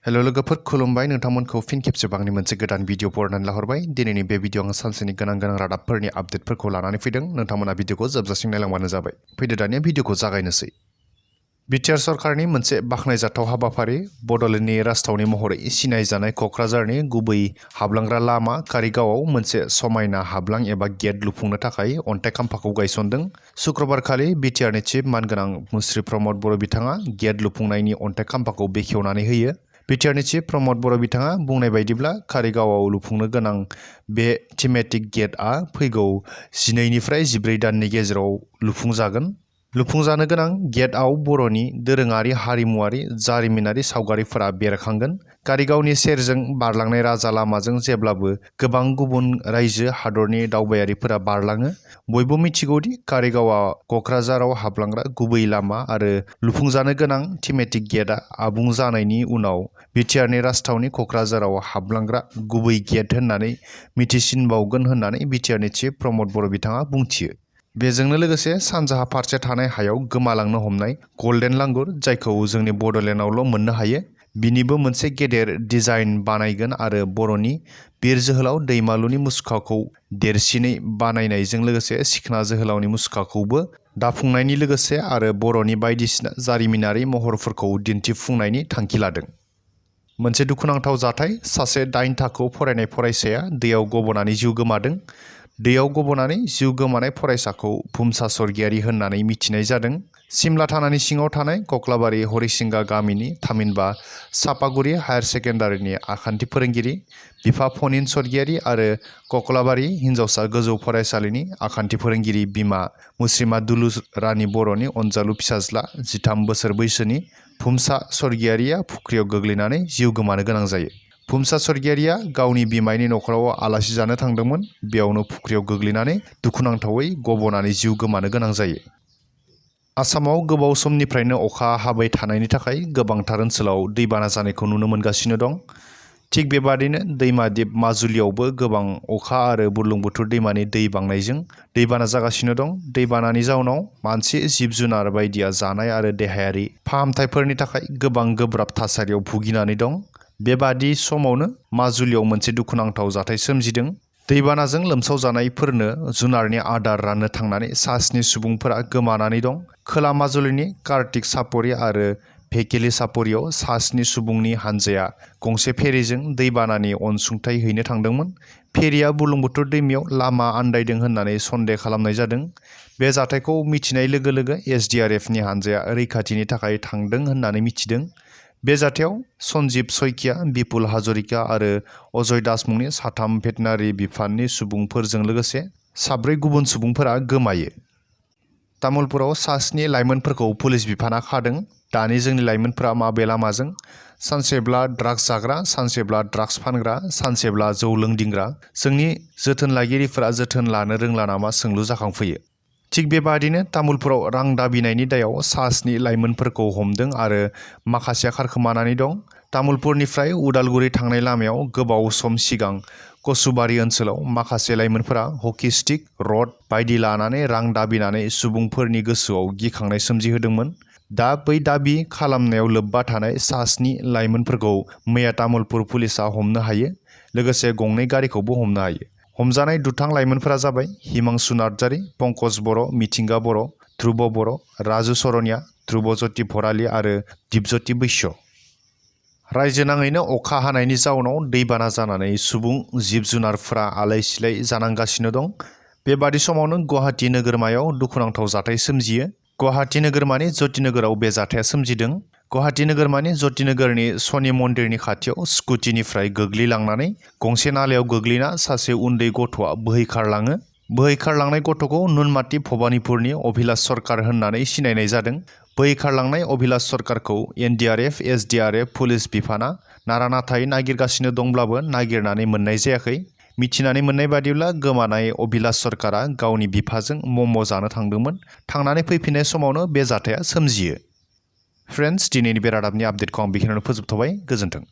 hello लोगोफोर खुलुमबाय नोंथांमोनखौ फिन खेबसेबाव आंनि मोनसे गोदान भिडिअ बर'नानै लाहरबाय दिनैनि बे भिडिअ आं सानसेनि गोनां रादाबफोरनि आपडेटफोरखौ लानानै फैदों नोंथांमोना भिडिअखौ जोबजासिम नायलांबानो जाबाय फैदो दानिया भिडिअखौ जागायनोसै बिटिआर सरकारनि मोनसे बाखनायजाथाव हाबाफारि बड'लेण्डनि राजथावनि महरै सिनायजानाय क'क्राझारनि गुबै हाबलांग्रा लामा कारिगावआव मोनसे समायना हाबलां एबा गेट लुफुंनो थाखाय अन्थाइ खाम्फाखौ गायसनदों शुक्रबारखालि बिटिआरनि चिफ मानगोनां मुस्रि प्रमद बर' बिथाङा गेट लुफुंनायनि अन्थाइ खाम्फाखौ बेखेवनानै होयो बिटिआरनि चिफ प्रमद बर' बिथाङा बुंनाय बायदिब्ला कारिगावआव लुफुंनो गोनां बे थीमेटिक गेटआ फैगौ 12 निफ्राय 14 दाननि गेजेराव लुफुंजागोन लुफुंजानो गोनां गेटआव बर'नि दोरोङारि हारिमुआरि जारिमिनारि सावगारिफोरा बेरखांगोन कारिगावनि सेरजों बारलांनाय राजा लामाजों जेब्लाबो गोबां गुबुन रायजो हादरनि दावबायारिफोरा बारलाङो बयबो मिथिगौदि कारिगावआ क'क्राझाराव हाबलांग्रा गुबै लामा आरो लुफुंजानो गोनां थीमेटिक गेटआ आबुं जानायनि उनाव बिटिआरनि राजथावनि क'क्राझाराव हाबलांग्रा गुबै गेट होननानै मिथिसिनबावगोन होननानै बिटिआरनि चिफ प्रमद बर' बिथाङा बुंथियो बेजोंनो लोगोसे सानजाहा फारसे थानाय हायाव गोमालांनो हमनाय गल्डेन लांगुर जायखौ जोंनि बड'लेण्डआवल' मोननो हायो बिनिबो मोनसे गेदेर डिजाइन बानायगोन आरो बर'नि बिर जोहोलाव दैमालुनि मुसुखाखौ देरसिनै बानायनायजों लोगोसे सिखोना जोहोलावनि मुसुखाखौबो दाफुंनायनि लोगोसे आरो बर'नि बायदिसिना जारिमिनारि महरफोरखौ दिन्थिफुंनायनि थांखि लादों मोनसे दुखुनांथाव जाथाय सासे 8 थाखोआव फरायनाय फरायसाया दैयाव गबनानै जिउ गोमादों दैयाव गबनानै जिउ गोमानाय फरायसाखौ भुमसा स्वर्गियारि होननानै मिथिनाय जादों सिमला थानानि सिङाव थानाय कक्लाबारि हरिसिंगा गामिनि थामहिनबा सापागुरि हायार सेकेन्डारिनि आखान्थि फोरोंगिरि बिफा फनिन स्वर्गियारि आरो कक्लाबारि हिनजावसा गोजौ फरायसालिनि आखान्थि फोरोंगिरि बिमा मुस्रिमा दुलु रानि बर'नि अनजालु फिसाज्ला 13 बोसोर बैसोनि भुमसा स्वर्गियारिया फुख्रियाव गोग्लैनानै जिउ गोमानो गोनां जायो भुमसा स्वर्गियारिया गावनि बिमायनि नखराव आलासि जानो थांदोंमोन बेयावनो फुख्रियाव गोग्लैनानै दुखुनांथावै गबनानै जिउ गोमानो गोनां जायो आसामाव गोबाव समनिफ्रायनो अखा हाबाय थानायनि थाखाय गोबांथार ओनसोलाव दैबाना जानायखौ नुनो मोनगासिनो दं थिग बेबादिनो दैमा दिप माजुलियावबो गोबां अखा आरो बुरलुंबुथुर दैमानि दै बांनायजों दैबाना जागासिनो दं दैबानानि जाउनाव मानसि जिब जुनार बायदिया जानाय आरो देहायारि फाहामथायफोरनि थाखाय गोबां गोब्राब थासारियाव भुगिनानै दं बेबादि समावनो माजुलियाव मोनसे दुखुनांथाव जाथाय सोमजिदों दैबानाजों लोमसावजानायफोरनो जुनारनि आदार राननो थांनानै 7 सुबुंफोरा गोमानानै दं खोला माजुलिनि कार्तिक सापरि आरो भेकेलि सापरियाव 7 सुबुंनि हानजाया गंसे फेरिजों दैबानानि अनसुंथाइ हैनो थांदोंमोन फेरिया बुरलुंबुथुर दैमायाव लामा आन्दायदों होननानै सन्देह खालामनाय जादों बे जाथायखौ मिथिनाय लोगो लोगो एसडिआरएफनि हानजाया रैखाथिनि थाखाय थांदों होननानै मिथिदों बे जाथायाव सन्जीब सयकिया बिपुल हाजरिका आरो अजय दास मुंनि 3 भेटेनारि बिफाननि सुबुंफोरजों लोगोसे 4 गुबुन सुबुंफोरा गोमायो तामुलपुराव 7 लाइमोनफोरखौ पुलिस बिफाना खादों दानि जोंनि लाइमोनफोरा माबे लामाजों सानसेब्ला ड्राग्स जाग्रा सानसेब्ला ड्राग्स फानग्रा सानसेब्ला जौ लोंदिंग्रा जोंनि जोथोन लागिरिफोरा जोथोन लानो रोंला नामा सोंलु जाखांफैयो थिग बेबादिनो तामुलपुराव रां दाबिनायनि दायाव 7 लाइमोनफोरखौ हमदों आरो माखासेया खारखोमानानै दं तामुलपुरनिफ्राय उदालगुरि थांनाय लामायाव गोबाव सम सिगां कसुबारि ओनसोलाव माखासे लाइमोनफोरा हकि स्टिक रड बायदि लानानै रां दाबिनानै सुबुंफोरनि गोसोआव गिखांनाय सोमजिहोदोंमोन दा बै दाबि खालामनायाव लोब्बा थानाय 7 लाइमोनफोरखौ मैया तामुलपुर पुलिसा हमनो हायो लोगोसे गंनै गारिखौबो हमनो हायो हमजानाय दुथां लाइमोनफोरा जाबाय हिमांशु नार्जारी पंकज बर' मिथिंगा बर' ध्रुब बर' राजु सरनिया ध्रुबज्योति भराली आरो दिपज्योति बैश्य रायजो नाङैनो अखा हानायनि जाउनाव दैबाना जानानै सुबुं जिब जुनारफोरा आलाय सिलाय जानांगासिनो दं बेबादि समावनो गुवाहाटी नोगोरमायाव दुखुनांथाव जाथाय सोमजियो गुवाहाटी नोगोरमानि ज्योतिनगराव बे जाथाया सोमजिदों गुवाहाटी नोगोरमानि ज्योतिनगरनि शनि मन्दिरनि खाथियाव स्कुटिनिफ्राय गोग्लैलांनानै गंसे नालायाव गोग्लैना सासे उन्दै गथ'आ बोहैखारलाङो बोहैखारलांनाय गथ'खौ नुनमाति भबानिपुरनि अभिलाष सरकार होननानै सिनायनाय जादों बोहैखारलांनाय अभिलाष सरकारखौ एनडीआरएफ एसडीआरएफ पुलिस बिफाना नारा नाथाय नागिरगासिनो दंब्लाबो नागिरनानै मोननाय जायाखै मिथिनानै मोननाय बादिब्ला गोमानाय अभिलाष सरकारा गावनि बिफाजों मम' जानो थांदोंमोन थांनानै फैफिननाय समावनो बे जाथाया सोमजियो फ्रेन्ड्स दिनैनि बे रादाबनि आपडेटखौ आं बेखिनियावनो फोजोबथ'बाय गोजोन्थों